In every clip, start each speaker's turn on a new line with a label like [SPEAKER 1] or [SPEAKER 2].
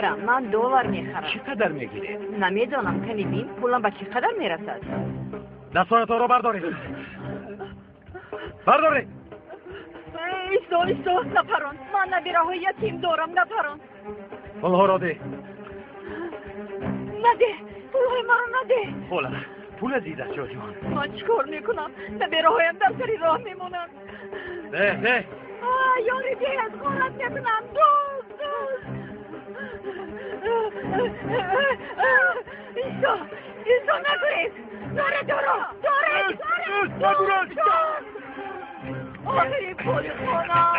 [SPEAKER 1] Мехарам, ман доллар мехарам.
[SPEAKER 2] Чӣ қадар мегиред?
[SPEAKER 1] Намедонам, кани бин, пулам ба чӣ қадар мерасад?
[SPEAKER 2] Дастонатонро бардоред. Бардоред.
[SPEAKER 1] Исто, исто, напарон. Ман набираҳои ятим дорам, напарон.
[SPEAKER 2] Пулҳоро деҳ.
[SPEAKER 1] Надеҳ, пулҳои маро надеҳ.
[SPEAKER 2] Хола, пула дида ҷоҷон.
[SPEAKER 1] Ман чӣ кор мекунам? Набираҳоям дар сари роҳ мемонанд.
[SPEAKER 2] Деҳ, деҳ.
[SPEAKER 1] Ёри деҳ, аз ғорат мекунам. Дӯст, дӯст. Исто, исто, нагурез. Доред, доро, доред, доред.
[SPEAKER 2] Нагурез.
[SPEAKER 1] Охири пули хонам.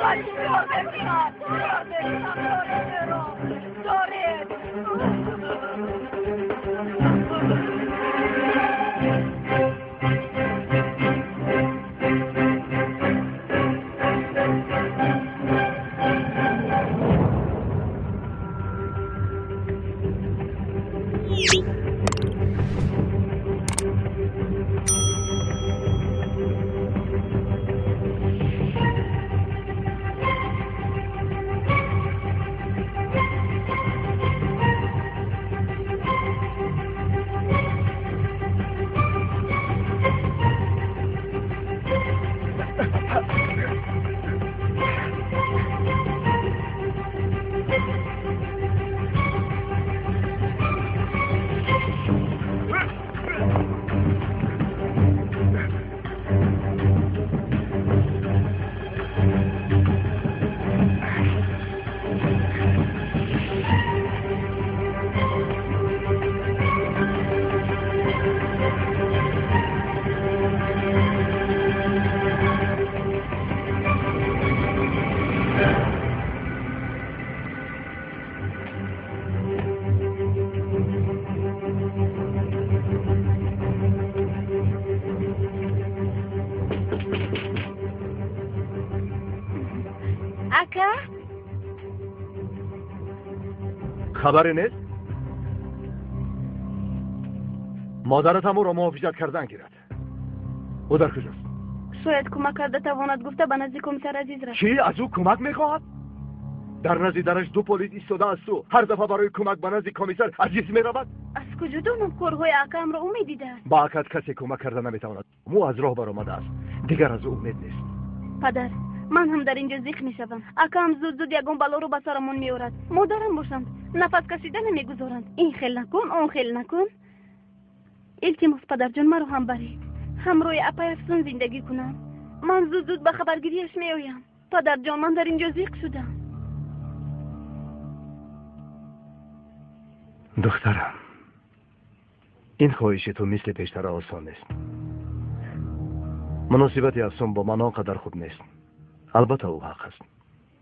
[SPEAKER 1] Ман чӣ кор мекунам? Кор мекунам, доред, доро, доред.
[SPEAKER 2] Хабаре нест? Модаратам ӯро муҳофизат кардан гирад. Ӯ дар куҷост?
[SPEAKER 3] Шояд кӯмак карда тавонад, гуфта ба назди комиссар Азиз рафт.
[SPEAKER 2] Чӣ? Аз ӯ кӯмак мехоҳад? Дар назди дараш ду полис истодааст. Ӯ ҳар дафъа барои кӯмак ба назди комиссар Азиз меравад?
[SPEAKER 3] Аз куҷо донам, корҳои акаамро ӯ медидааст.
[SPEAKER 2] Ба акат касе кӯмак карда наметавонад. Ӯ аз роҳ баромадааст. Дигар аз ӯ умед нест.
[SPEAKER 3] Падар, ман ҳам дар ин ҷо зиқ мешавам. Акаам зуд-зуд ягон балоро ба сарамон меорад. Модарам бошанд, нафас кашида намегузоранд. Ин хел накун, он хел накун. Илтимос, падарҷон, маро ҳам баред. Ҳамроҳи апай Афсун зиндагӣ кунам. Ман зуд-зуд ба хабаргириаш меоям. Падарҷон, ман дар ин ҷо зиқ шудам.
[SPEAKER 2] Духтарам, ин хоҳиши ту мисли пештара осон нест. Муносибати Афсун бо ман он қадар хуб нест. Албатта, ӯ ҳақ аст.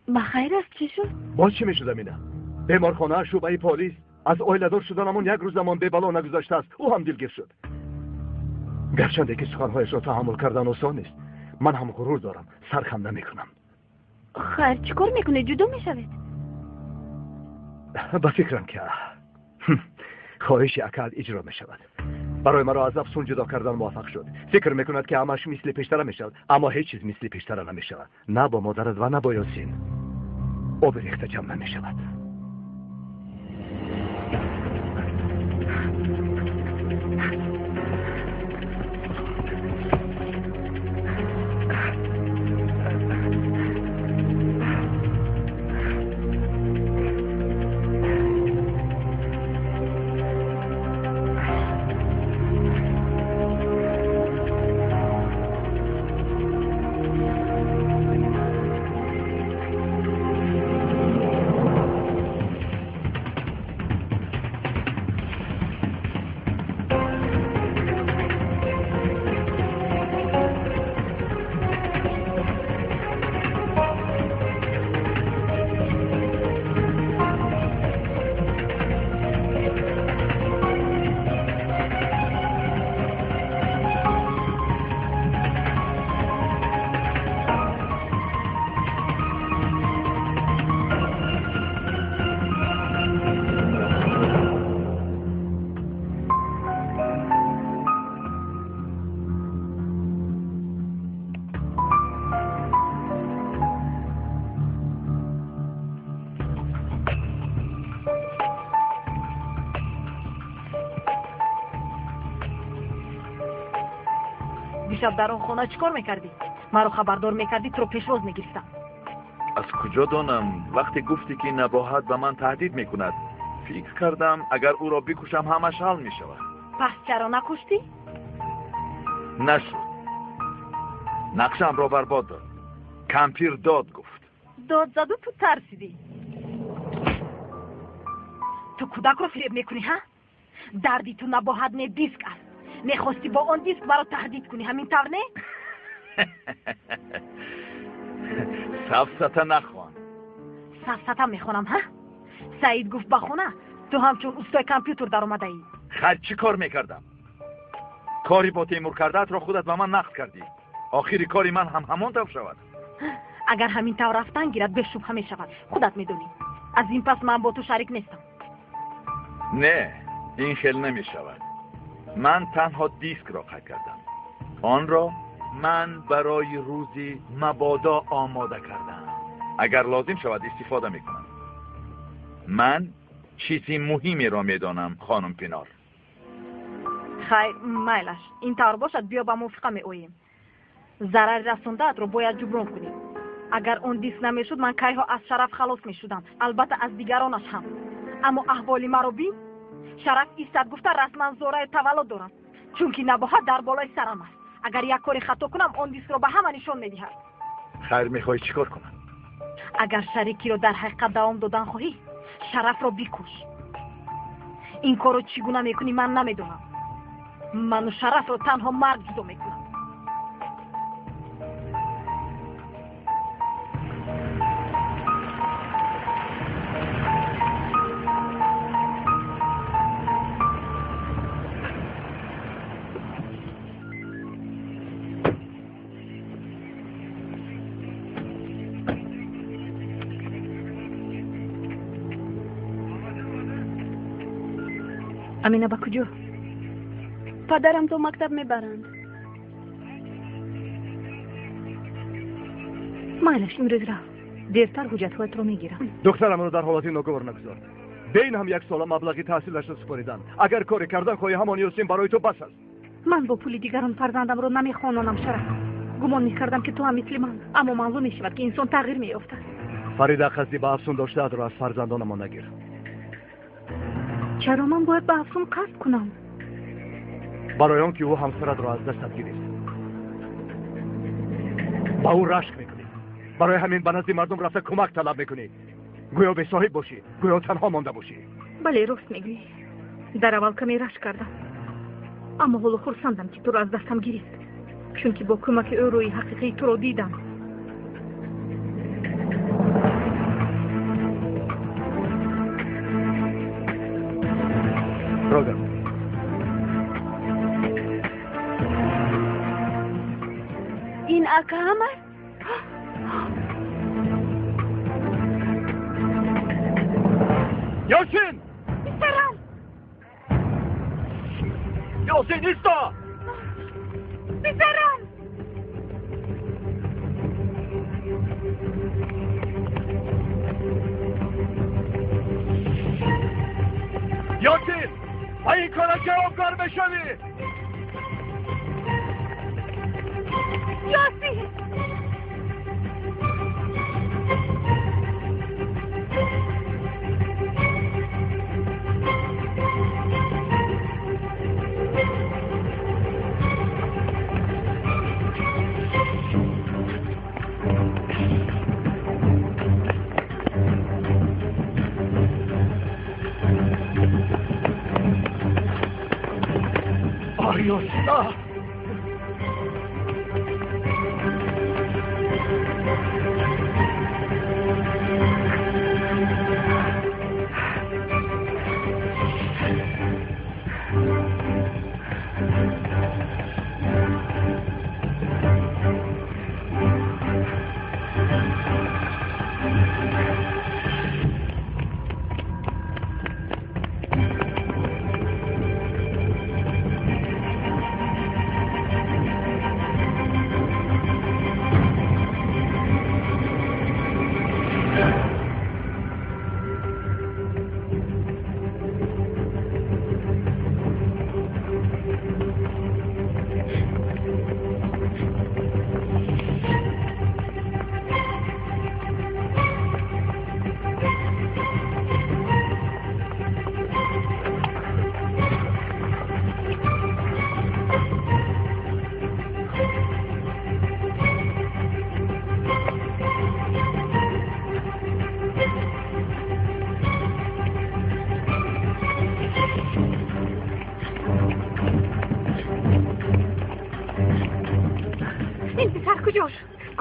[SPEAKER 3] Ба хайр аст, чӣ шуд?
[SPEAKER 2] Боз чӣ мешуд, Амина? Беморхона, шӯъбаи полис, аз оиладор шуданамон як рӯз замон бебало нагузаштааст. Ӯ ҳам дилгир шуд. Гарчанде ки суханҳояшро таҳаммул кардан осон нест, ман ҳам ғурур дорам, сархам намекунам.
[SPEAKER 3] Хайр, чӣ кор мекунед? Ҷудо мешавед?
[SPEAKER 2] Ба фикрам ки хоҳиши акаат иҷро мешавад. Барои маро аз Афсун ҷудо кардан муваффақ шуд. Фикр мекунад ки ҳамаш мисли пештара мешавад, аммо ҳеҷ чиз мисли пештара намешавад. На бо модарат ва на бо Ёсин. Оби рехта ҷамъ намешавад.
[SPEAKER 1] Дишаб дар он хона чӣ кор мекардӣ? Маро хабардор мекардӣ, туро пешвоз мегирифтам.
[SPEAKER 4] Аз куҷо донам? Вақте гуфтӣ ки Набоҳат ба ман таҳдид мекунад, фикр кардам агар ӯро бикушам ҳамаш ҳал мешавад.
[SPEAKER 1] Пас чаро накуштӣ?
[SPEAKER 4] Нашуд. Нақшаамро барбод дод. Кампир дод гуфт.
[SPEAKER 1] Дод заду ту тарсидӣ. Ту кӯдакро фиреб мекунӣ, ҳа? Дарди ту Набоҳат не, диск аст. Мехостӣ бо он диск маро таҳдид кунӣ, ҳамин тавр не?
[SPEAKER 4] Сафсата нахон.
[SPEAKER 1] Сафсата мехонам, ҳа? Саид гуфт ба хона ту ҳамчун устои компютер даромадаӣ.
[SPEAKER 4] Хайр, чӣ кор мекардам? Кори бо Темур кардаатро худат ба ман нақд кардӣ. Охири кори ман ҳам ҳамон тавр шавад.
[SPEAKER 1] Агар ҳамин тавр рафтан гирад, бешубҳа мешавад. Худат медонӣ. Аз ин пас ман бо ту шарик нестам.
[SPEAKER 4] Не, ин хел намешавад. Ман танҳо дискро қайд кардам. Онро ман барои рӯзи мабодо омода кардам. Агар лозим шавад истифода мекунам. Ман чизи муҳимеро медонам, хонум Пинор.
[SPEAKER 1] Хайр, майлаш. Ин тавр бошад, биё ба мувофиқа меоем. Зарари расондаатро бояд ҷуброн кунӣ. Агар он диск намешуд, ман кайҳо аз Шараф халос мешудам, албатта аз дигаронаш ҳам. Аммо аҳволи маро бин. Шараф истад гуфта расман зораи таваллуд дорам, чунки Набоҳат дар болои сарам аст. Агар як кори хато кунам, он дискро ба ҳама нишон медиҳад.
[SPEAKER 4] Хайр, мехоҳӣ чӣ кор кунам?
[SPEAKER 1] Агар шарикиро дар ҳақиқат давом додан хоҳӣ, Шарафро бикуш. Ин корро чӣ гуна мекунӣ, ман намедонам. Ману Шарафро танҳо марг ҷудо мекунад.
[SPEAKER 5] Амина ба куҷо?
[SPEAKER 3] Падарам то мактаб мебаранд.
[SPEAKER 5] Майлаш, имрӯз рав. Дертар ҳуҷҷатҳоятро мегирам.
[SPEAKER 2] Духтарамро дар ҳолати ногувор нагузор. Бе ин ҳам як сола маблағи таҳсилашро супориданд. Агар коре кардан хоҳӣ, ҳамон Ёсин барои ту бас аст.
[SPEAKER 5] Ман бо пули дигарон фарзандамро намехононам, Шараф. Гумон мекардам ки ту ҳам мисли ман, аммо маълум мешавад ки инсон тағйир меёфтад.
[SPEAKER 2] Фарида, қасди ба Афсун доштаатро аз фарзандонамон нагир.
[SPEAKER 5] Чаро ман бояд ба Афсун қасд кунам?
[SPEAKER 2] Барои он ки ӯ ҳамсаратро аз дастат гирифт. Ба ӯ рашк мекунӣ. Барои ҳамин ба назди мардум рафта кӯмак талаб мекунӣ. Гӯё бесоҳиб бошӣ, гӯё танҳо монда бошӣ.
[SPEAKER 5] Бале, рост мегӯӣ. Дар аввал каме рашк кардам, аммо ҳоло хурсандам ки туро аз дастам гирифт, чунки бо кӯмаки ӯ рӯи ҳақиқии туро дидам.
[SPEAKER 2] Роган.
[SPEAKER 3] Ин акаам аст?
[SPEAKER 2] Ёсин!
[SPEAKER 1] Писарам!
[SPEAKER 2] Ёсин, исто!
[SPEAKER 1] Писарам!
[SPEAKER 2] Ёсин! Ба ин кора ҷавобгар мешавӣ!
[SPEAKER 1] Ёсин!
[SPEAKER 2] Ah!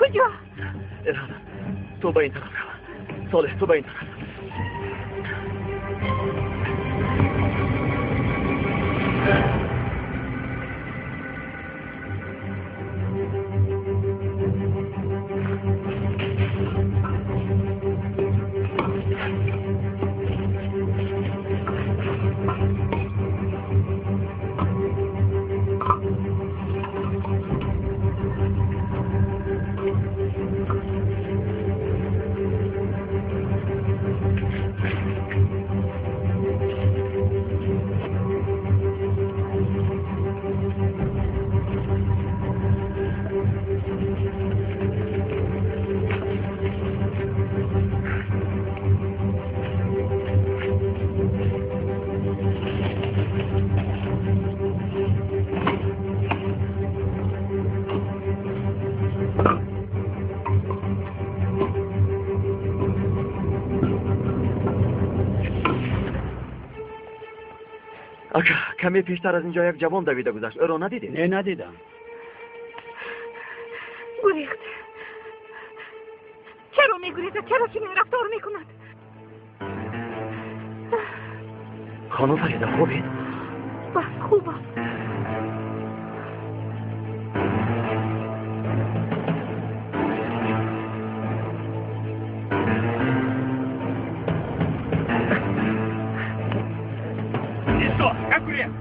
[SPEAKER 5] Куҷо?
[SPEAKER 6] Эрхан, ту ба ин тараф рав. Солеҳ, ту ба ин тараф. Ака, каме пештар аз инҷо як ҷавон давида гузашт. Ӯро надидед?
[SPEAKER 7] Не, надидам.
[SPEAKER 5] Гурехт. Чаро мегурезад? Чаро чунин рафтор мекунад?
[SPEAKER 6] Хонум Фарида, хубед?
[SPEAKER 5] Бас, хубам.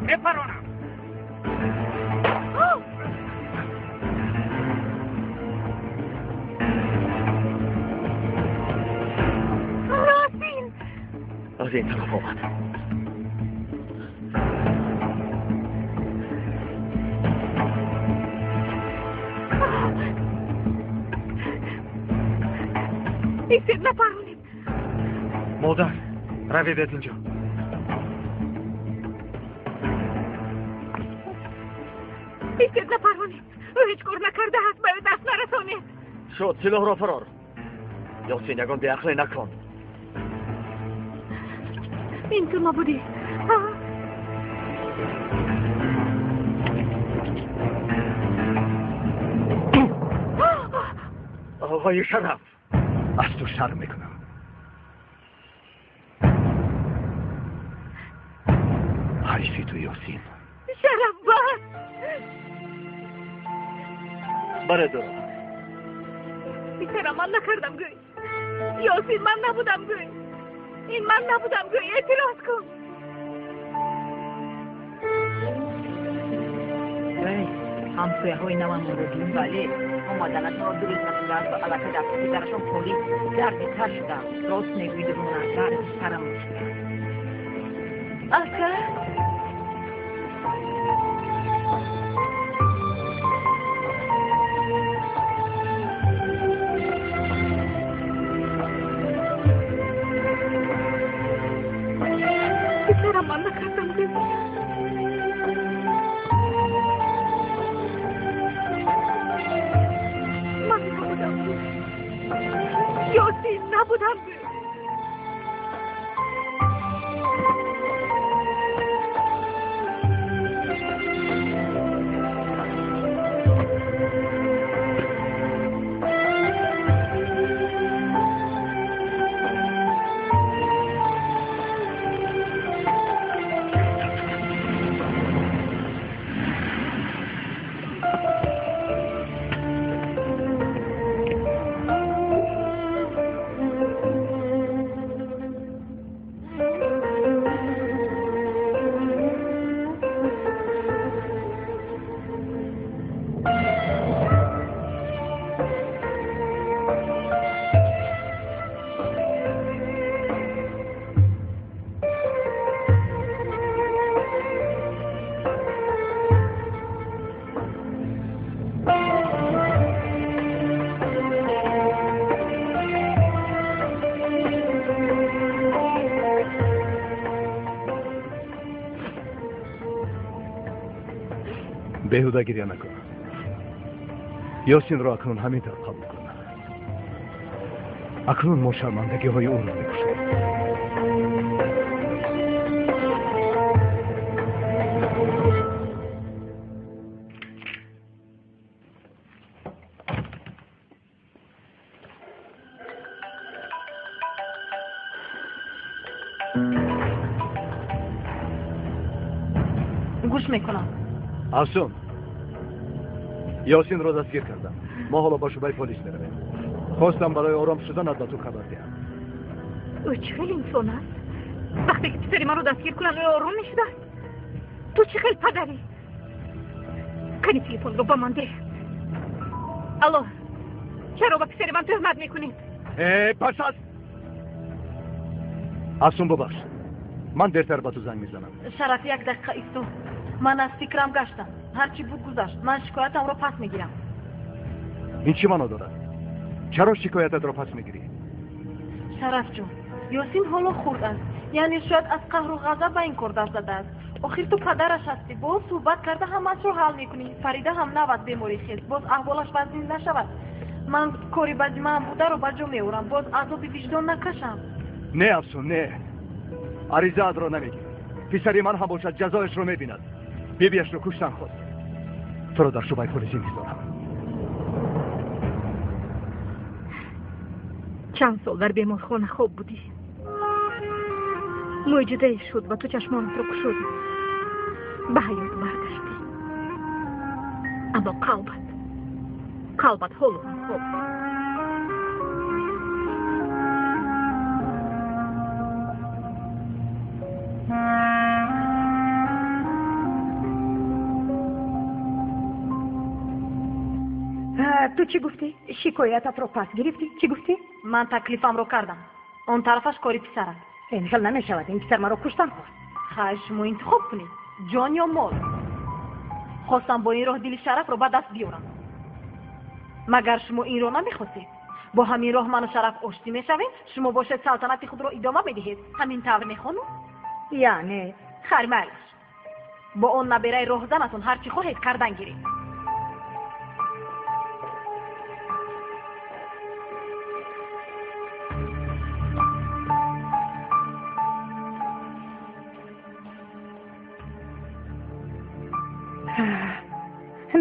[SPEAKER 7] Мепаронам.
[SPEAKER 5] Росин!
[SPEAKER 6] Аз ин тараф омад.
[SPEAKER 5] Истед, напаронем.
[SPEAKER 8] Модар, равед аз инҷо.
[SPEAKER 5] Истед, напаронед. Ӯ ҳеҷ кор накардааст, ба ӯ даст нарасонед.
[SPEAKER 6] Шуд, силоҳро фарор. Ёсин, ягон беақле накун.
[SPEAKER 5] Ин ту набудӣ.
[SPEAKER 6] Оғои Шараф,
[SPEAKER 2] аз ту шарм мекунам. Ҳарифи ту Ёсин.
[SPEAKER 5] Шараф, бас!
[SPEAKER 6] Баре дуро.
[SPEAKER 5] Писарам, ман накардам, гӯй. Ёсин, ман набудам, гӯй. Ин ман набудам, гӯй. Эътироз кун.
[SPEAKER 1] Ҳамсояҳои навамонро дидем, вале омаданашонро ду рӯз нашудааст ва аллакай дар паси дарашон холӣ дарди сар шудам. Рост мегӯӣ, дугона, дарди сарам шуда.
[SPEAKER 3] Ака?
[SPEAKER 5] Писарам, ман накардам, гӯй. Ман набудам, гӯй. Ёсин, набудам, гӯй.
[SPEAKER 2] Беҳуда гиря накун. Ёсинро акнун ҳамин тавр қабул кун. Акнун мо шармандагиҳои ӯро мепӯшем.
[SPEAKER 1] Гӯш мекунам.
[SPEAKER 2] Афсун, Ёсинро дастгир кардам. Мо ҳоло ба шӯъбаи полис меравем. Хостам барои ором шуданат ба ту хабар диҳам.
[SPEAKER 5] Ӯ чӣ хел инсон аст? Вақте ки писари маро дастгир кунанд, ӯ ором мешудааст. Ту чӣ хел падарӣ? Кани телефонро ба ман деҳ. Алло, чаро ба писари ман тӯҳмат мекунед?
[SPEAKER 2] Э, пас аст. Афсун, бубахш, ман дертар ба ту занг мезанам.
[SPEAKER 1] Шараф, як дақиқа исто. Ман аз фикрам гаштам. Ҳарчи буд гузашт. Ман шикоятамро пас мегирам.
[SPEAKER 2] Ин чӣ маъно дорад? Чаро шикоятатро пас мегирӣ?
[SPEAKER 1] Шарафҷон, Ёсин ҳоло хурд аст. Яъне шояд аз қаҳру ғазаб ба ин кор даст задааст. Охир ту падараш ҳастӣ. Боз суҳбат карда ҳамаашро ҳал мекунӣ. Фарида ҳам нав аз беморӣ хест. Боз аҳволаш вазнин нашавад. Ман кори ба зиммаам бударо ба ҷо меорам. Боз азоби виҷдон накашам.
[SPEAKER 2] Не, Афсун, не. Аризаатро намегирӣ. Писари ман ҳам бошад ҷазояшро мебинад. Бибиашро куштан хост. Туро дар шӯъбаи полис интизорам.
[SPEAKER 5] Чанд сол дар беморхона хоб будӣ. Мӯъҷизае шуд ва ту чашмонатро кушодӣ. Ба ҳаёт баргаштӣ. Аммо қалбат ҳоло ҳам хоб.
[SPEAKER 7] Ту чӣ гуфтӣ? Шикоятатро пас гирифтӣ? Чӣ гуфтӣ?
[SPEAKER 1] Ман таклифамро кардам. Он тарафаш кори писарат.
[SPEAKER 7] Ин хел намешавад. Ин писар маро куштан хост.
[SPEAKER 1] Хайр, шумо интихоб кунед, ҷон ё мол. Хостам бо ин роҳ дили Шарафро ба даст биёрам. Магар шумо инро намехостед? Бо ҳамин роҳ ману Шараф оштӣ мешавем, шумо бошед салтанати худро идома медиҳед. Ҳамин тавр мехонум?
[SPEAKER 7] Яъне
[SPEAKER 1] хайр, майлаш. Бо он набераи роҳзанатон ҳар чӣ хоҳед кардан гиред.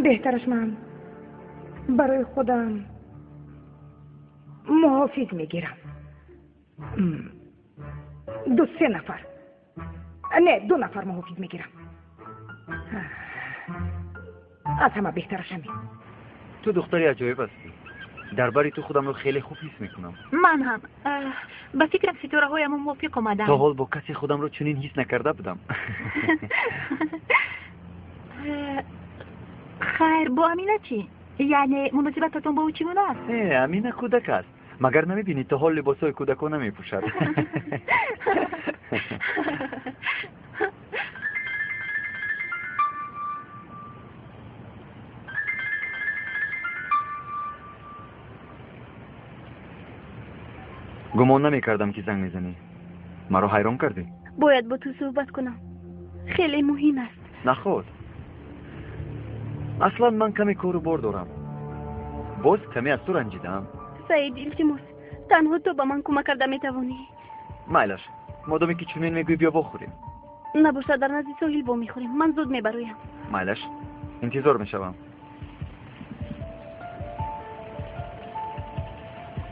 [SPEAKER 7] Беҳтараш ман барои худам муҳофиз мегирам. 2-3 нафар, не, 2 нафар муҳофиз мегирам. Аз ҳама беҳтараш ҳамин.
[SPEAKER 6] Ту духтари аҷоиб ҳастӣ. Дар бари ту худамро хеле хуб ҳис мекунам.
[SPEAKER 5] Ман ҳам. Ба фикрам ситораҳоямон мувофиқ омаданд.
[SPEAKER 6] То ҳол бо касе худамро чунин ҳис накарда будам.
[SPEAKER 5] Хайр, бо Амина чӣ? Яъне муносибататон бо ӯ чӣ гуна аст?
[SPEAKER 6] Амина кӯдак аст. Магар намебинӣ то ҳол либосҳои кӯдакона мепӯшад? Гумон намекардам ки занг мезанӣ. Маро ҳайрон кардӣ.
[SPEAKER 3] Бояд бо ту суҳбат кунам. Хеле муҳим аст.
[SPEAKER 6] Наход. Аслан ман каме кору бор дорам. Боз каме аз ту ранҷидаам.
[SPEAKER 3] Саид, илтимос, танҳо ту ба ман кӯмак карда метавонӣ.
[SPEAKER 6] Майлаш, модоме ки чунин мегӯӣ, биё вохӯрем.
[SPEAKER 3] Набошад, дар назди соҳил вомехӯрем. Ман зуд мебароям.
[SPEAKER 6] Майлаш, интизор мешавам.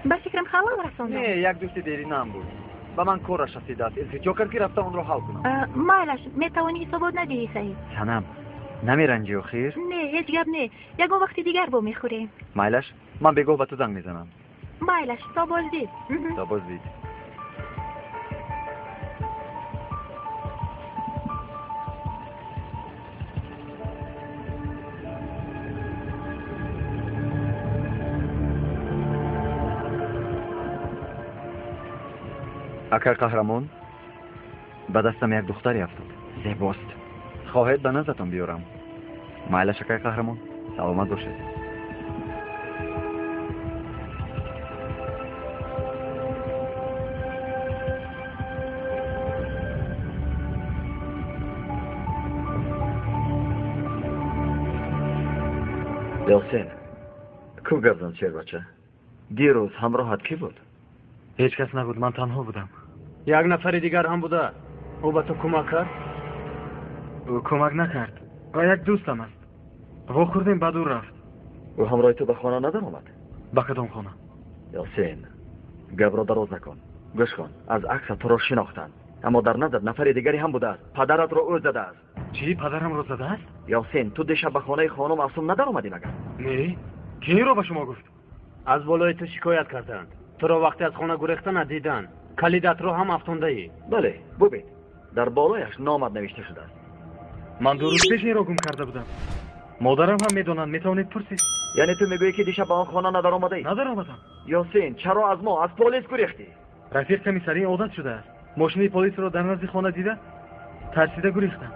[SPEAKER 5] Ба фикрам халал расондам.
[SPEAKER 6] Не, як дӯсти деринаам буд. Ба ман кораш расидааст. Илтиҷо кард ки рафта онро ҳал кунам.
[SPEAKER 5] Майлаш, метавонӣ ҳисобот надиҳӣ, Саид.
[SPEAKER 6] Санам, намеранҷӣ охир?
[SPEAKER 5] Не, ҳеҷ гап не. Ягон вақти дигар вомехӯрем.
[SPEAKER 6] Майлаш, ман бегоҳ ба ту занг мезанам.
[SPEAKER 5] Майлаш, то боздид.
[SPEAKER 6] То боздид. Акай қаҳрамон, ба дастам як духтаре афтод. Зебост. Хоҳед ба наздатон биёрам. Майлаш, акай қаҳрамон, саломат бошед.
[SPEAKER 4] Ёсин, ку гап зан шербача? Дирӯз ҳамроҳат кӣ буд?
[SPEAKER 8] Ҳеҷ кас набуд, ман танҳо будам. Як нафари дигар ҳам буда. Ӯ ба ту кӯмак кард? Ӯ кӯмак накард ва як дӯстам аст. Вохӯрдем, баъд ӯ рафт.
[SPEAKER 4] Ӯ ҳамроҳи ту ба хона надаромад?
[SPEAKER 8] Ба кадом хона?
[SPEAKER 4] Ёсин, гапро дароз накун. Гӯш кун, аз акса туро шинохтанд, аммо дар назар нафари дигаре ҳам будааст. Падаратро ӯ задааст.
[SPEAKER 8] Чӣ, падарамро задааст?
[SPEAKER 6] Ёсин, ту дишаб ба хонаи хонум Афсун надаромадӣ магар?
[SPEAKER 8] Не, кӣ инро ба шумо гуфт?
[SPEAKER 9] Аз болои ту шикоят карданд. Туро вақте аз хона гурехта надиданд. Калидатро ҳам афтондаӣ.
[SPEAKER 6] Бале, бубин, дар болояш номат навишта шудааст.
[SPEAKER 8] Ман 2 рӯз пеш инро гум карда будам. Модарам ҳам медонанд, метавонед пурсед.
[SPEAKER 6] Яъне ту мегӯӣ, ки дишаб ба он хона надаромадаӣ?
[SPEAKER 8] Надаромадам.
[SPEAKER 6] Ёсин, чаро аз мо, аз полис гурехтӣ?
[SPEAKER 8] Рафиқ комиссар, ин одат шудааст. Мошини полисро дар назди хона дида, тарсида гурехтам.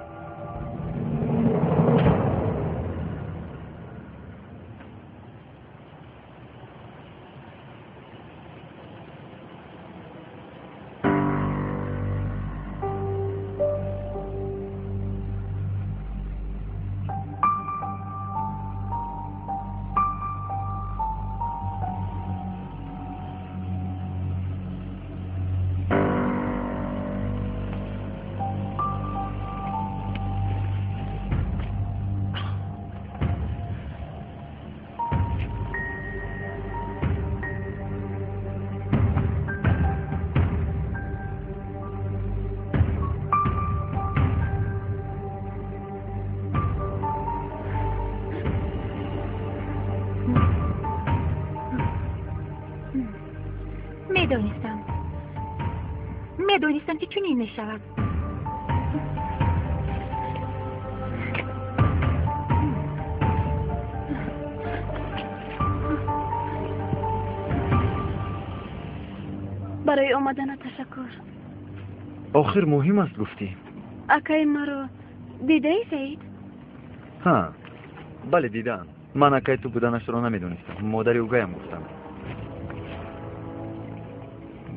[SPEAKER 5] Медонистам, ки чунин мешавад.
[SPEAKER 3] Барои омадана ташаккур.
[SPEAKER 6] Охир муҳим аст гуфтӣ.
[SPEAKER 3] Акаи маро дидаӣ, Саид?
[SPEAKER 6] Ҳа, бале, дидаам. Ман акаи ту буданашро намедонистам. Модари угаям гуфтам.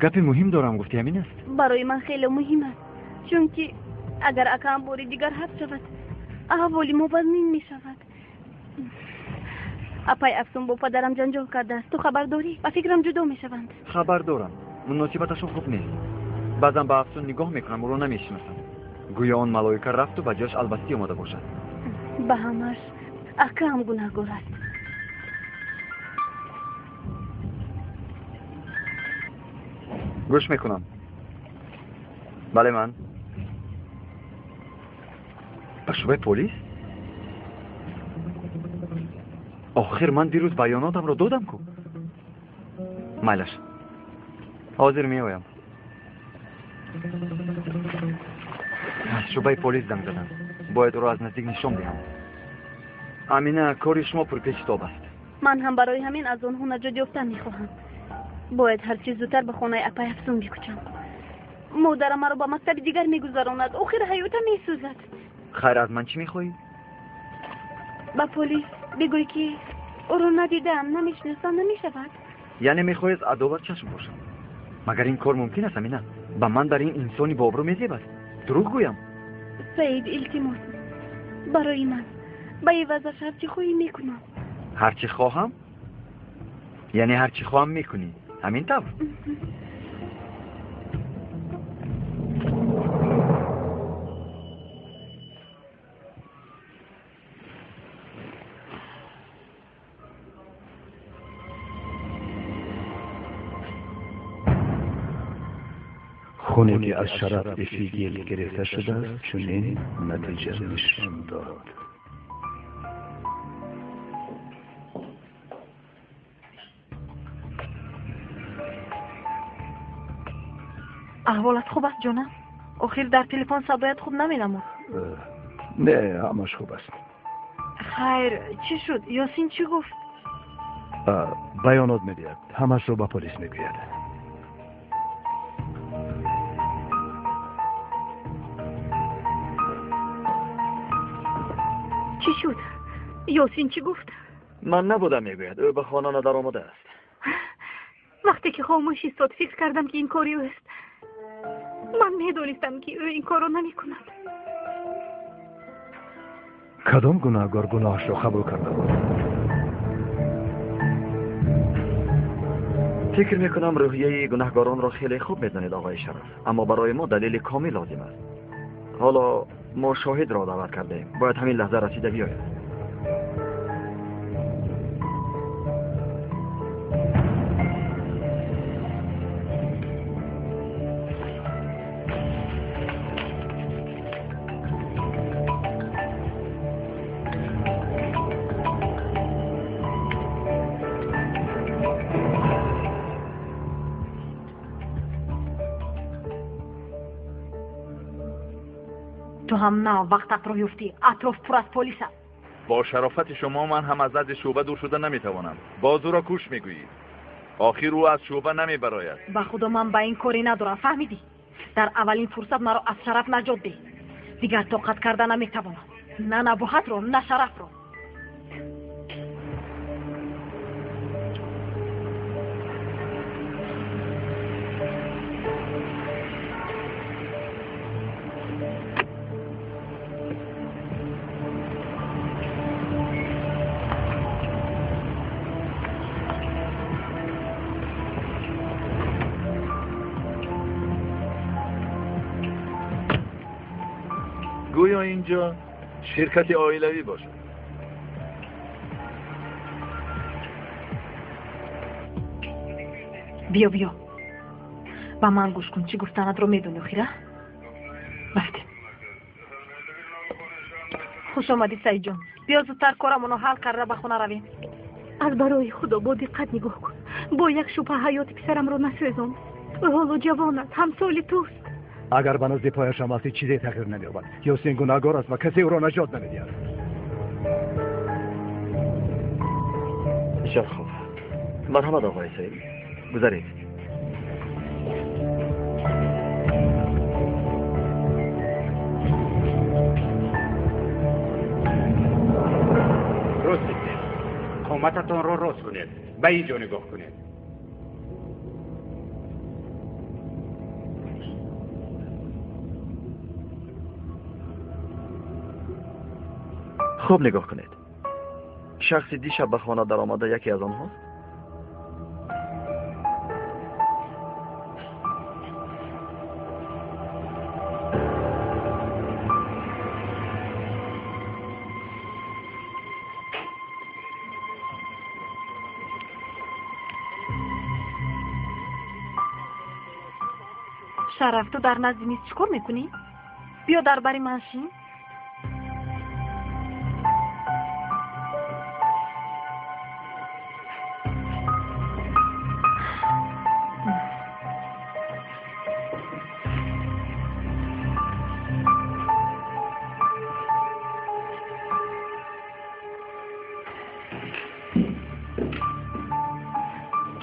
[SPEAKER 6] Гапи муҳим дорам гуфтӣ, ҳамин аст?
[SPEAKER 3] Барои ман хеле муҳим аст, чунки агар акаам бори дигар ҳабс шавад, аҳволи мо вазнин мешавад. Апай Афсун бо падарам ҷанҷол кардааст. Ту хабар дорӣ? Ба фикрам ҷудо мешаванд.
[SPEAKER 6] Хабар дорам. Муносибаташон хуб нест. Баъзан ба Афсун нигоҳ мекунам, ӯро намешиносам. Гӯё он малоика рафту ба ҷояш албастӣ омода бошад.
[SPEAKER 3] Ба ҳамаш акаам гунаҳгор аст.
[SPEAKER 6] Гӯш мекунам. Бале, ман. Ба шӯъбаи полис? Охир ман дирӯз баёнотамро додам ку. Майлаш, ҳозир меоям. Аз шӯъбаи полис занг задам. Бояд ӯро аз наздик нишон диҳам. Амина, кори шумо пурпечитоб аст.
[SPEAKER 3] Ман ҳам барои ҳамин аз онҳо наҷот ёфтан мехоҳам. Бояд ҳарчи зудтар ба хонаи апай Афсун бикӯчам. Модарам маро ба мактаби дигар мегузаронад. Охир ҳаётам месӯзад.
[SPEAKER 6] Хайр, аз ман чӣ мехоҳӣ?
[SPEAKER 3] Ба полис бигӯй, ки ӯро надидаам, намешиносам, намешавад.
[SPEAKER 6] Яъне мехоҳӣ аз адоват чашм бошам? Магар ин кор мумкин аст, Амина? Ба ман дар ин инсони бообрӯ мезебад. Дурӯғ гӯям?
[SPEAKER 3] Саид, илтимос, барои ман ба ивазаш ҳарчи хоҳӣ мекунам.
[SPEAKER 6] Ҳарчи хоҳам? Яъне ҳарчи хоҳам мекунӣ? Ҳамин тавр?
[SPEAKER 2] Хуне ки аз шараф Эфигил гирифта шудааст, чунин натиҷа нишон дод.
[SPEAKER 1] Аҳволат хуб аст, ҷонам? Охир дар телефон садоят хуб наменамуд.
[SPEAKER 2] Не, ҳамаш хуб аст.
[SPEAKER 1] Хайр, чӣ шуд? Ёсин чӣ гуфт?
[SPEAKER 2] Баёнот медиҳад. Ҳамашро ба полис мегӯяд.
[SPEAKER 5] Чӣ шуд? Ёсин чӣ гуфт?
[SPEAKER 6] Ман набудам, мегӯяд. Ӯ ба хона надаромадааст.
[SPEAKER 5] Вақте ки хомӯш истод, фикр кардам, ки ин кори ӯст. Ман медонистам, ки ӯ ин корро намекунад.
[SPEAKER 2] Кадом гунаҳгор гуноҳашро қабул карда буд?
[SPEAKER 6] Фикр мекунам рӯҳияи гунаҳгоронро хеле хуб медонед, оғои Шараф, аммо барои мо далели комил лозим аст. Ҳоло мо шоҳидро даъват кардаем. Бояд ҳамин лаҳза расида биёяд.
[SPEAKER 1] Ту ҳам нав вақтатро ёфтӣ. Атроф пур аз полис аст.
[SPEAKER 4] Бо шарофати шумо ман ҳам аз назди шӯъба дур шуда наметавонам. Боз ӯро куш мегӯӣ. Охир ӯ аз шӯъба намебарояд.
[SPEAKER 1] Ба худо ман ба ин корӣ надорам, фаҳмидӣ? Дар аввалин фурсат маро аз шараф наҷот деҳ. Дигар тоқат карда наметавонам. На набоҳатро, на шарафро.
[SPEAKER 4] گویا اینجا شرکت عائلوی باشد.
[SPEAKER 1] Биё, биё, ба ман гӯш кун. Чӣ гуфтанатро медонӣ охира? Рафтем. Хуш омадӣ, Саидҷон. Биё зудтар корамонро ҳал карда ба хона равем.
[SPEAKER 5] Аз барои худо бо диққат нигоҳ кун. Бо як шубҳа ҳаёти писарамро насӯзон. Ӯ ҳоло ҷавон аст, ҳамсоли туст.
[SPEAKER 2] Агар ба назди пояшам рафтӣ, чизе тағйир намеёбад. Ёсин гунаҳгор аст ва касе ӯро наҷот намедиҳад.
[SPEAKER 6] Бисёр хуб. Марҳамат, оғои Саид, гузаред.
[SPEAKER 9] Рост истед. Қомататонро рост кунед. Ба ин ҷо нигоҳ кунед.
[SPEAKER 6] Хуб нигоҳ кунед. Шахси дишаб ба хона даромада яке аз онҳост?
[SPEAKER 1] Шараф, ту дар назди миз чӣ кор мекунӣ? Биё дар бари ман шин.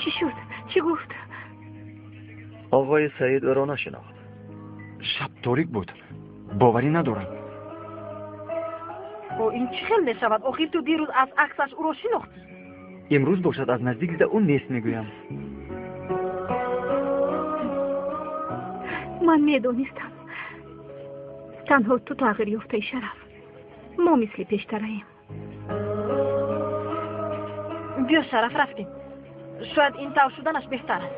[SPEAKER 5] Чӣ шуд? Чӣ гуфт?
[SPEAKER 6] Оғои Саид ӯро нашинохт.
[SPEAKER 8] Шаб торик буд. Боварӣ надорам.
[SPEAKER 1] О, ин чӣ хел мешавад? Охир ту дирӯз аз аксаш ӯро шинохтӣ.
[SPEAKER 6] Имрӯз бошад аз наздик дида ӯ нест мегӯям.
[SPEAKER 5] Ман медонистам. Танҳо ту тағйир ёфтаи, Шараф. Мо мисли пештараем.
[SPEAKER 1] Биё, Шараф, рафтем. Шояд ин тавр шуданаш беҳтар аст.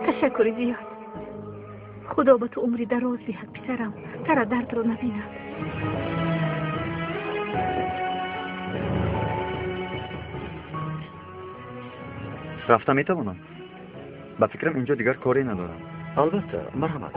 [SPEAKER 5] Ташаккури зиёд. Худо ба ту умри дароз диҳад, писарам. Тара дардро набинад.
[SPEAKER 6] Рафта метавонам? Ба фикрам инҷо дигар коре надорам. Албатта, марҳамат.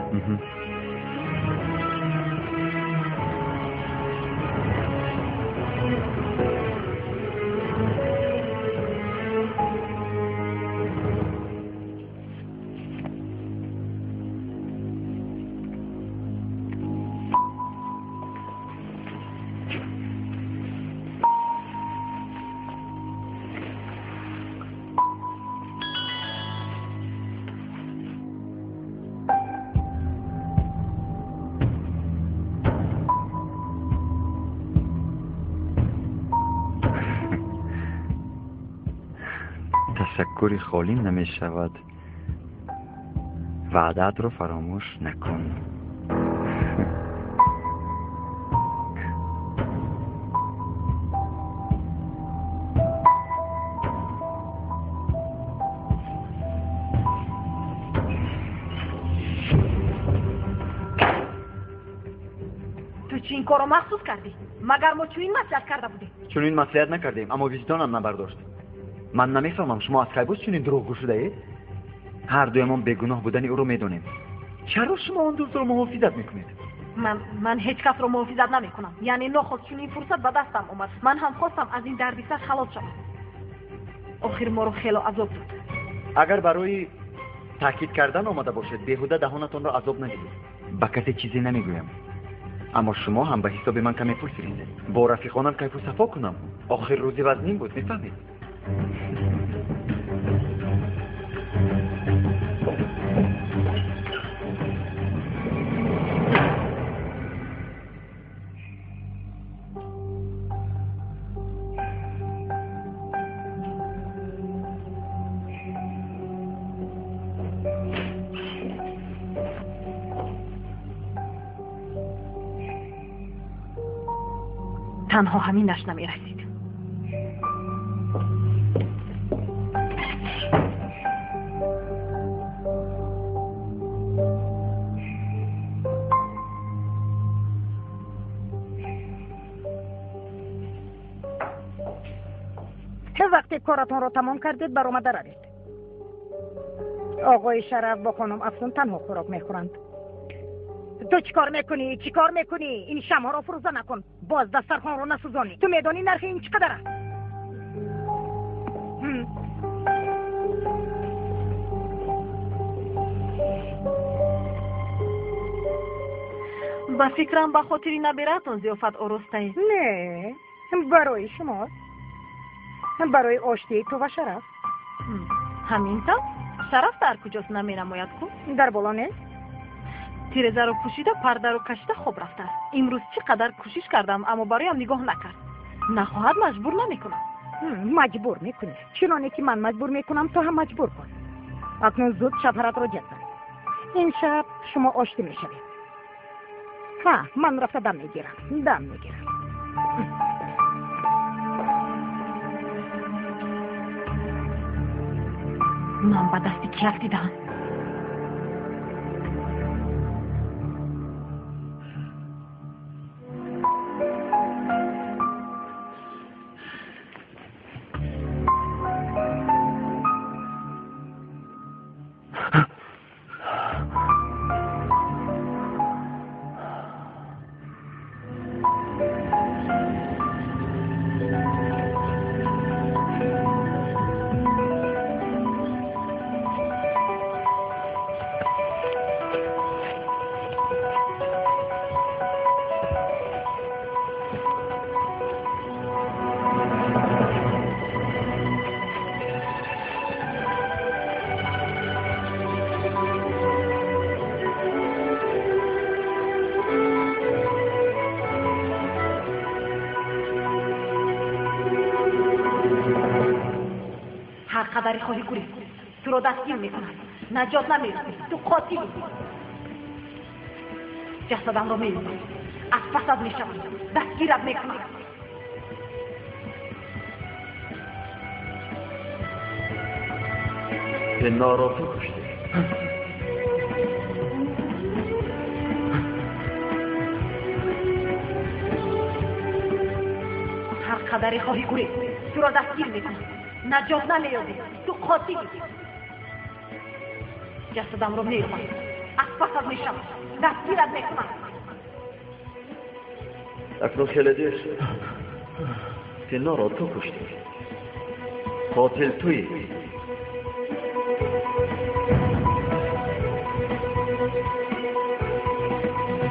[SPEAKER 10] Ташаккури холӣ намешавад. Ваъдаатро фаромӯш накун.
[SPEAKER 1] Ту чӣ ин корро махсус кардӣ? Магар мо чунин маслиҳат карда будем?
[SPEAKER 6] Чунин маслиҳат накардем, аммо виҷдонам набардошт. Ман намефаҳмам, шумо аз кай боз чунин дурӯғгӯ шудаед? Ҳар дуямон бегуноҳ будани ӯро медонем. Чаро шумо он дӯстро муҳофизат мекунед?
[SPEAKER 1] Ман ҳеҷ касро муҳофизат намекунам. Яъне нохост чунин фурсат ба дастам омад. Ман ҳам хостам аз ин дардисар халос шавам. Охир моро хело азоб дод.
[SPEAKER 6] Агар барои Таъкид кардан омада бошед, беҳуда даҳонатонро азоб надиҳед. Ба касе чизе намегӯям. Аммо шумо ҳам ба ҳисоби ман каме пул фиристед. Бо рафиқонам кайфу сафо кунам. Охир рӯзи вазнин буд, мефаҳмед?
[SPEAKER 1] Танҳо ҳаминаш намерасид.
[SPEAKER 7] Вақте коратонро тамом кардед, баромада равед. Оғои Шараф бо хонум Афсун танҳо хӯрок мехӯранд. Ту чӣ кор мекунӣ? Чӣ кор мекунӣ? Ин шамъҳоро фурӯза накун. Боз дастархонро насӯзонӣ. Ту медонӣ нархи ин чӣ қадар аст?
[SPEAKER 1] Ба фикрам, ба хотири набиратон зиёфат оростаед.
[SPEAKER 7] Не, барои шумо. Барои оштии ту ва Шараф.
[SPEAKER 1] Ҳамин тавр? Шараф дар куҷост, наменамояд ку?
[SPEAKER 7] Дар боло нест.
[SPEAKER 1] Тирезаро пӯшида, пардаро кашида хоб рафтааст. Имрӯз чӣ қадар кӯшиш кардам, аммо бароям нигоҳ накард. Нахоҳад, маҷбур намекунам.
[SPEAKER 7] Маҷбур мекунӣ. Чуноне ки ман маҷбур мекунам, ту ҳам маҷбур кун. Акнун зуд шавҳаратро ҷазб. Ин шаб шумо оштӣ мешавед. Ҳа, ман рафта дам мегирам. Дам мегирам.
[SPEAKER 1] Ман ба дасти ки афтидаам? Қадари хоҳӣ гурез, туро дастгир мекунам. Наҷот намеёбӣ, ту қотилӣ. Ҷасадамро меёбам, аз пасат мешавам, дастгират мекунам.
[SPEAKER 6] Пинноро ту куштӣ.
[SPEAKER 1] Ҳар қадаре хоҳӣ гурез, туро дастгир мекунам. Наҷот намеёбӣ, ту қотилӣ. Ҷасадамро меёбам, аз пасат мешавам, дастгират мекунам.
[SPEAKER 6] Акнун хеле дер шуд. Пинноро ту куштӣ. Қотил туӣ.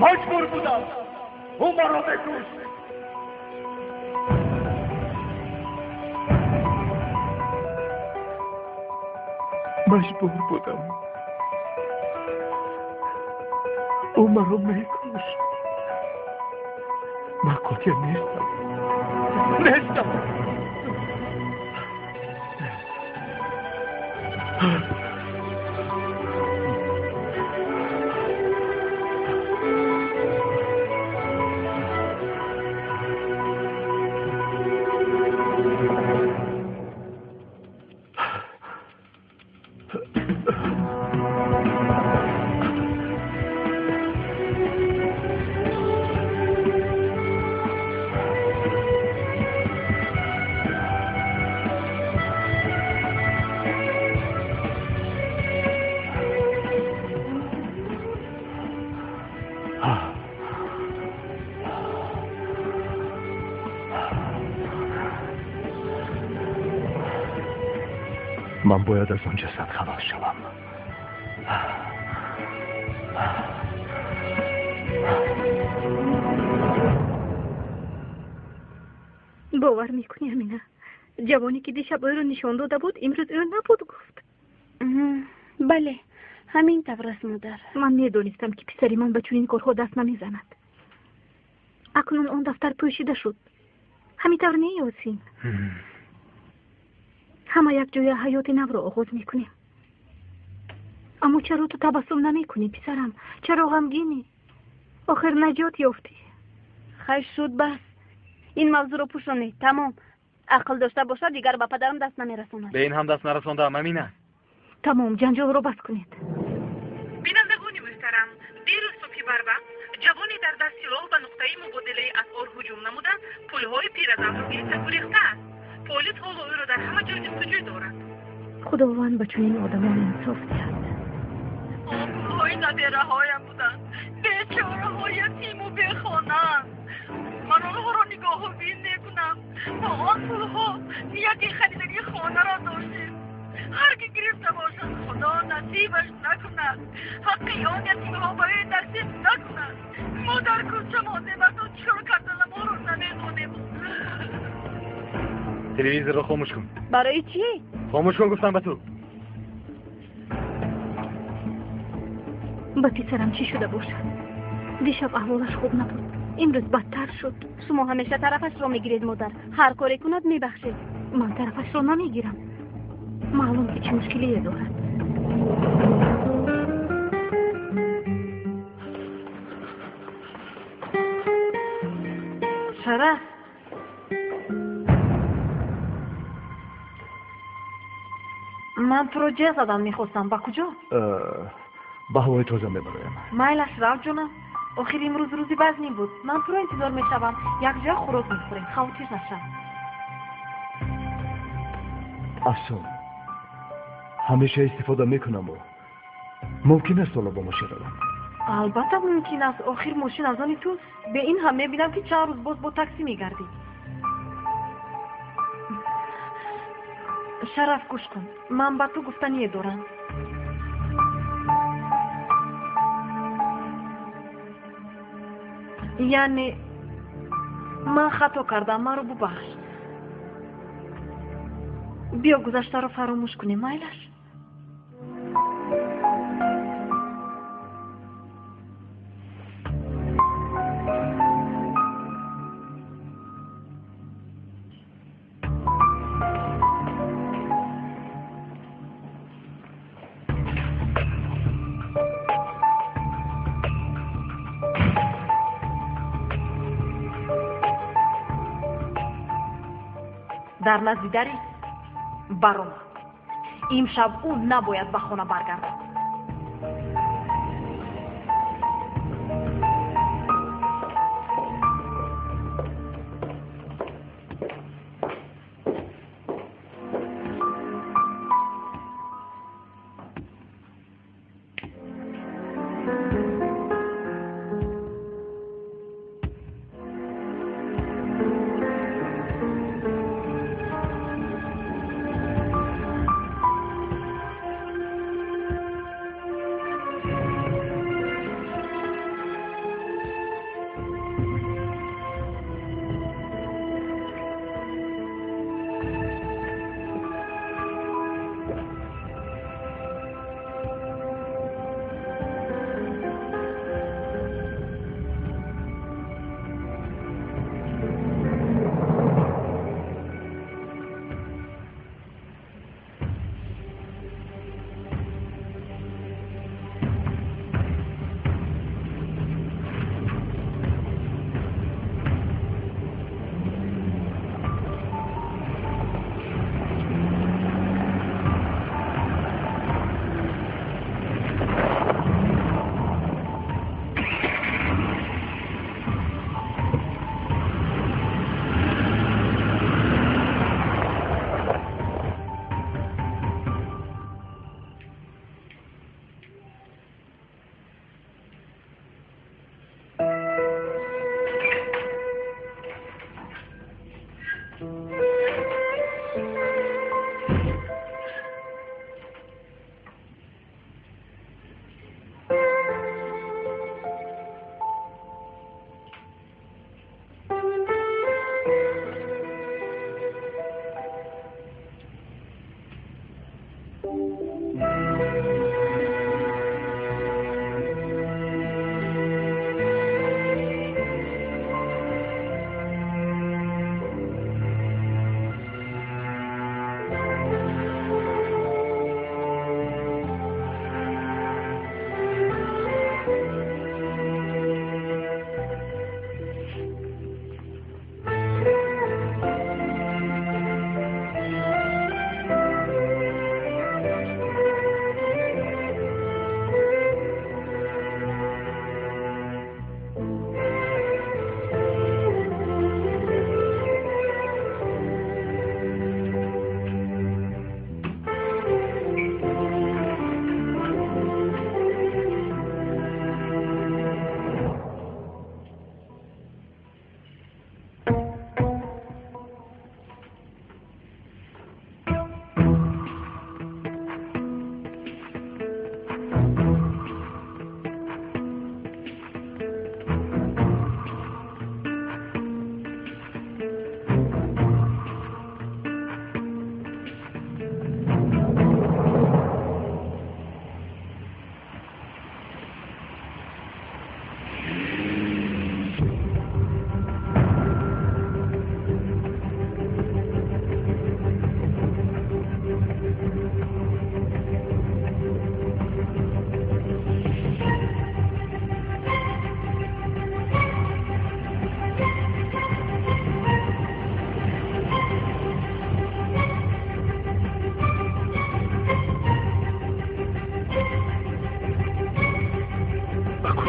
[SPEAKER 4] Маҷбур будам. Ӯ маро мекушт.
[SPEAKER 2] Маҷбур будам. Ӯ маро мекушт. Ман қотил нестам. Нестам. Ман бояд аз он ҷасад халос шавам.
[SPEAKER 5] Бовар мекунӣ, Амина? Ҷавоне ки дишаб ӯро нишон дода буд, имрӯз ӯ набуд, гуфт.
[SPEAKER 3] Бале, ҳамин тавр аст, модар.
[SPEAKER 5] Ман медонистам, ки писари ман ба чунин корҳо даст намезанад. Акнун он дафтар пӯшида шуд. Ҳамин тавр не, Ёсин? Ҳама якҷоя ҳаёти навро оғоз мекунем. Аммо чаро ту табассум намекунӣ, писарам? Чаро ғамгинӣ? Охир наҷот ёфтӣ.
[SPEAKER 3] Хайр шуд, бас. Ин мавзӯъро пӯшонед, тамом. Ақл дошта бошад, дигар ба падарам даст намерасонад.
[SPEAKER 8] Ба ин ҳам даст нарасондаам, Амина.
[SPEAKER 5] Тамом, ҷанҷолро бас кунед.
[SPEAKER 11] Бинандагони муҳтарам, дирӯз субҳи барвақт ҷавоне дар даст силоҳ ба нуқтаи мубодилаи асъор ҳуҷум намуда, пулҳои пиразанро гирифта гурехтааст. Полис ҳоло ӯро дар ҳама ҷой ҷустуҷӯ дорад.
[SPEAKER 5] Худованд ба чунин одамон инсоф диҳад.
[SPEAKER 11] Пулҳои набераҳоям буданд, бечораҳо ятиму бехонаанд. Ман онҳоро нигоҳу бин мекунам. Бо он пулҳо нияти харидани хонаро доштем. Ҳар ки гирифта бошад, худо насибаш накунад. Ҳаққи он ятимҳо ба ӯ насиб накунад. Мо дар кӯча мондем, аз он чикор карданамонро намедонем.
[SPEAKER 8] Телевизорро хомӯш кун.
[SPEAKER 3] Барои чӣ?
[SPEAKER 8] Хомӯш кун гуфтам ба ту.
[SPEAKER 5] Ба писарам чӣ шуда бошад? Дишаб аҳволаш хуб набуд, имрӯз бадтар шуд.
[SPEAKER 3] Шумо ҳамеша тарафашро мегиред, модар. Ҳар коре кунад мебахшед.
[SPEAKER 5] Ман тарафашро намегирам. Маълум ки чӣ мушкилие дорад.
[SPEAKER 1] Шараф, ман туро ҷеғ задан мехостам. Ба куҷо?
[SPEAKER 2] Ба ҳавои тоза мебароям.
[SPEAKER 1] Майлаш, рав ҷонам. Охир имрӯз рӯзи вазнин буд. Ман туро интизор мешавам. Якҷоя хӯрок мехӯрем. Хавотир нашав.
[SPEAKER 2] Афсун, ҳамеша истифода мекунаму мумкин аст ҳоло бо мошин равам?
[SPEAKER 1] Албатта мумкин аст. Охир мошин аз они туст. Бе ин ҳам мебинам, ки чанд рӯз боз бо таксӣ мегардӣ. Шараф, гӯш кун, ман ба ту гуфтание дорам. Яъне ман хато кардам, маро бубахш. Биё гузаштаро фаромӯш кунем, майлаш? Дар назди дари баромад. Имшаб ӯ набояд ба хона баргардад.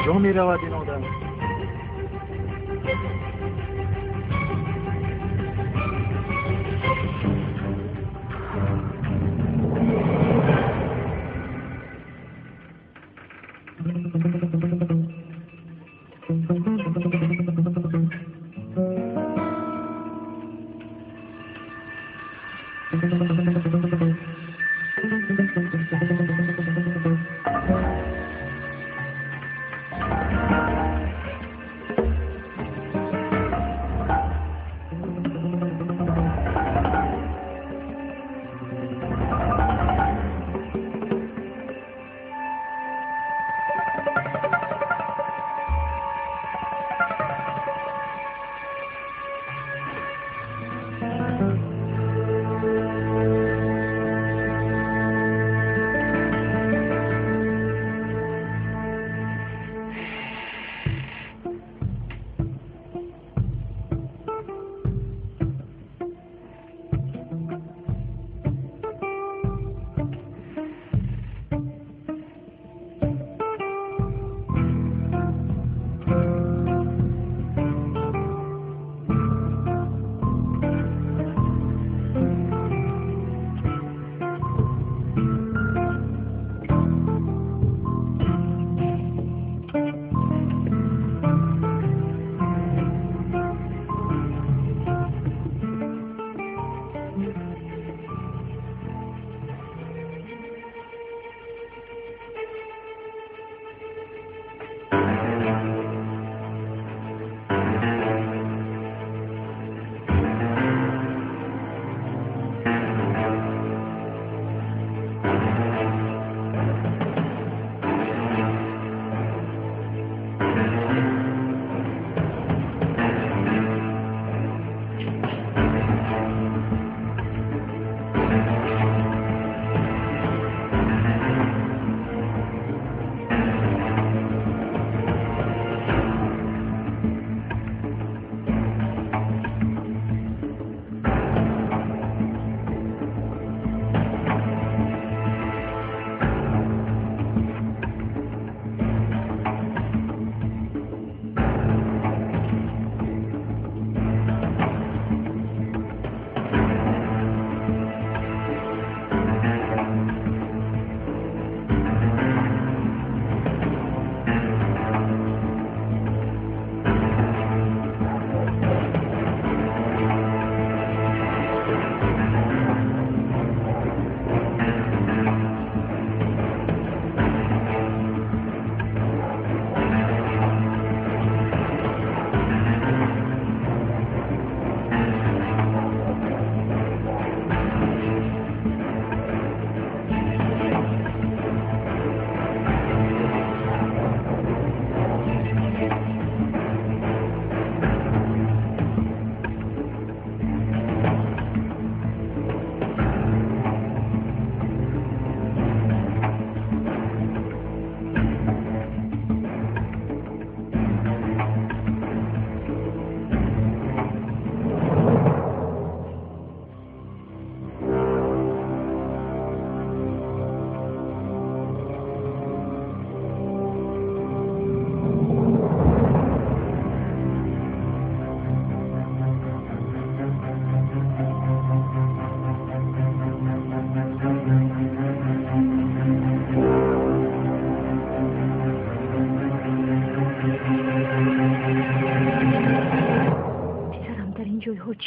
[SPEAKER 4] Куҷо меравад ин одам?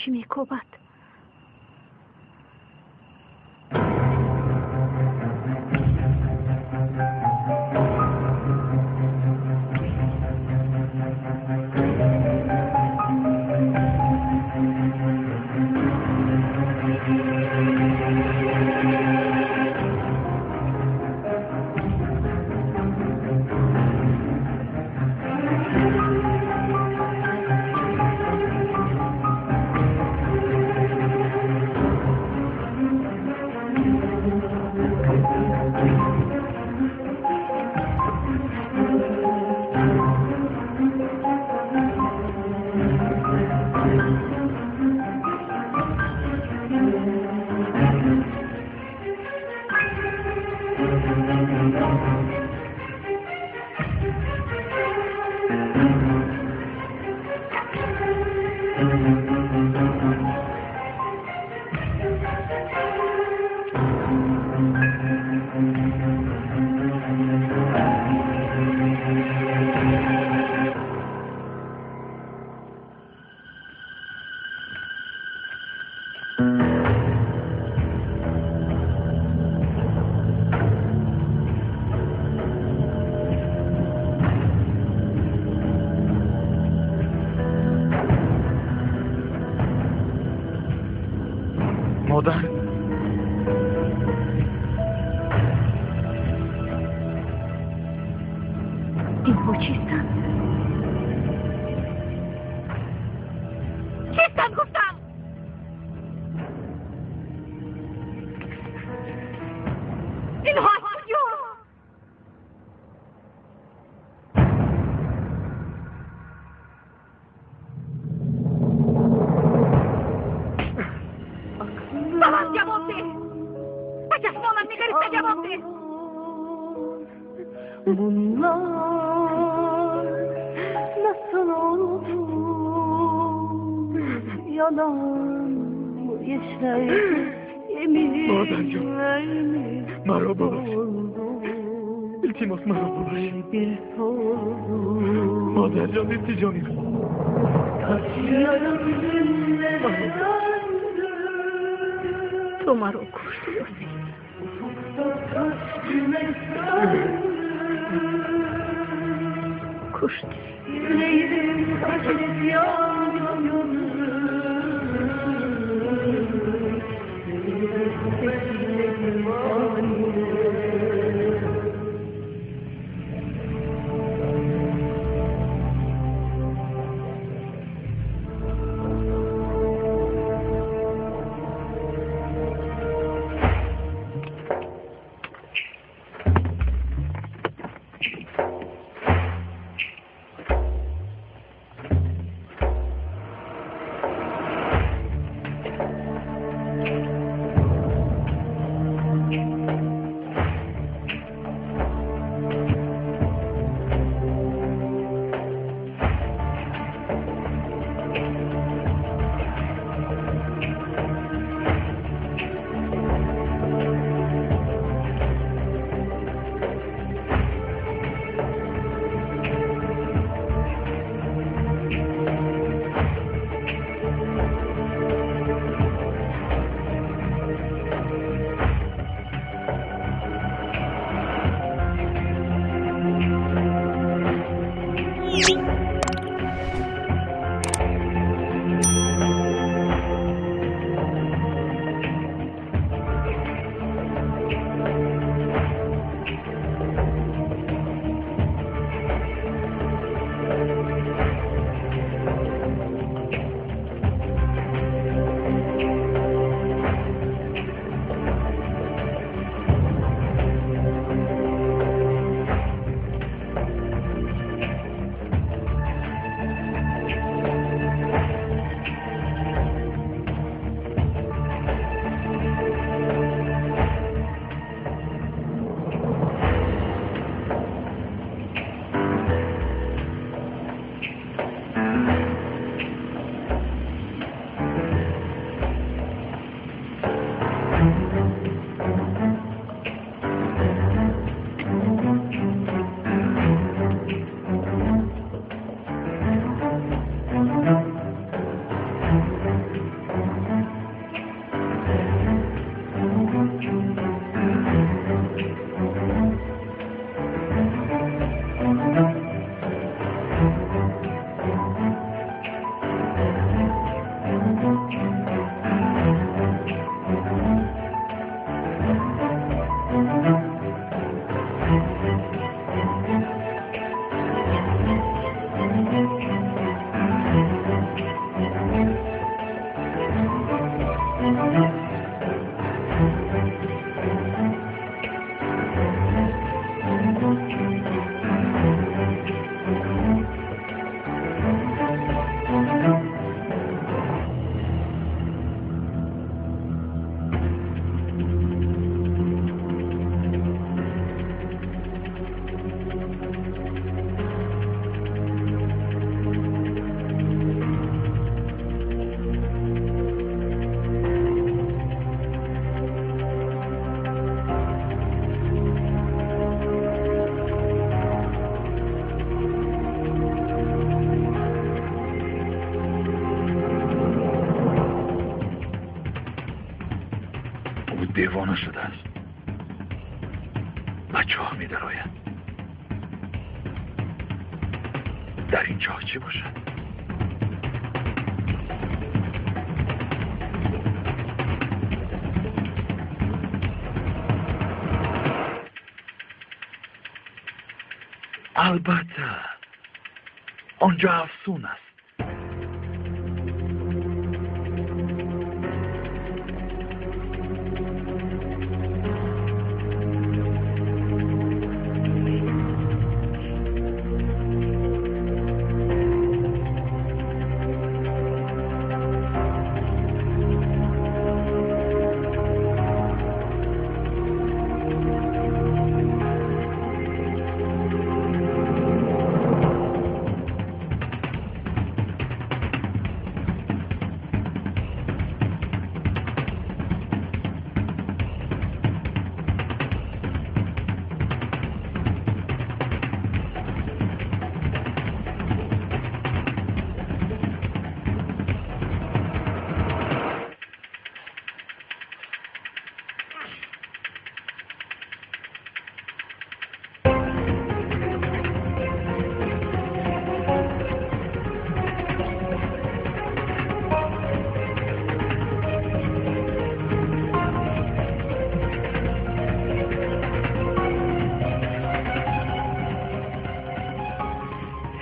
[SPEAKER 5] Чӣ мекобад?
[SPEAKER 8] Модар.
[SPEAKER 5] Инҳо чистанд? Чистанд гуфтам! Инҳо аз куҷо? Ба ман ҷавоб деҳ! Ба чашмонам нигариста ҷавоб деҳ!
[SPEAKER 12] Bunlar nasıl oldu? Yalan mı işler? Yeminler mi
[SPEAKER 8] Маро бубахш.
[SPEAKER 12] oldu?
[SPEAKER 8] Илтимос, маро бубахш.
[SPEAKER 12] Bir soldu.
[SPEAKER 8] Модарҷон, илтиҷо мекунам.
[SPEAKER 12] Kaç yarım günlere döndü.
[SPEAKER 5] Ту маро куштӣ, Ёсин.
[SPEAKER 12] Ufukta kaç güneş söndü.
[SPEAKER 5] Куштӣ.
[SPEAKER 12] Yüreğim kaç isyan gömdü. Seni de
[SPEAKER 4] Девона шудааст. Ба чоҳ медарояд. Дар ин чоҳ чӣ бошад? Албатта, он ҷо афсун аст.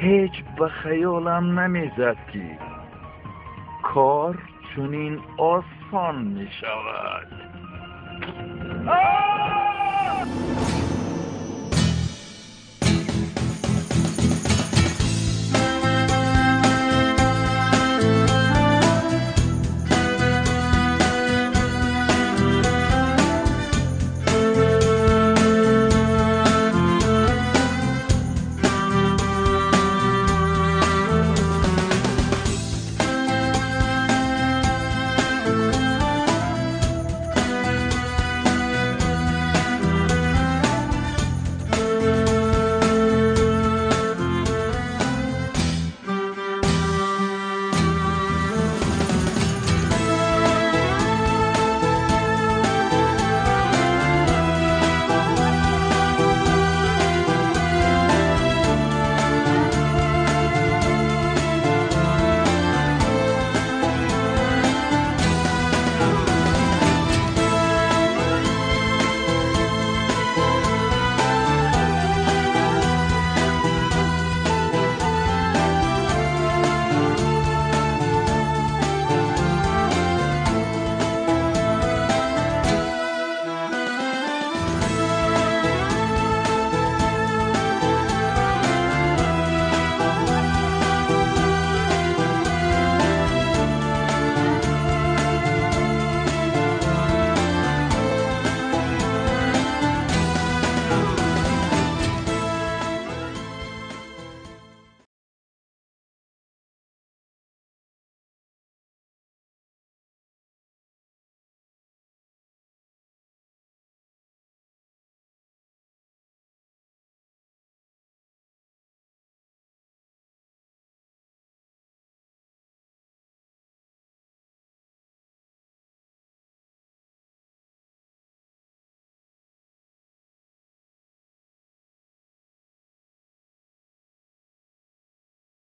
[SPEAKER 4] Ҳеҷ ба хаёлам намезад, ки кор чунин осон мешавад.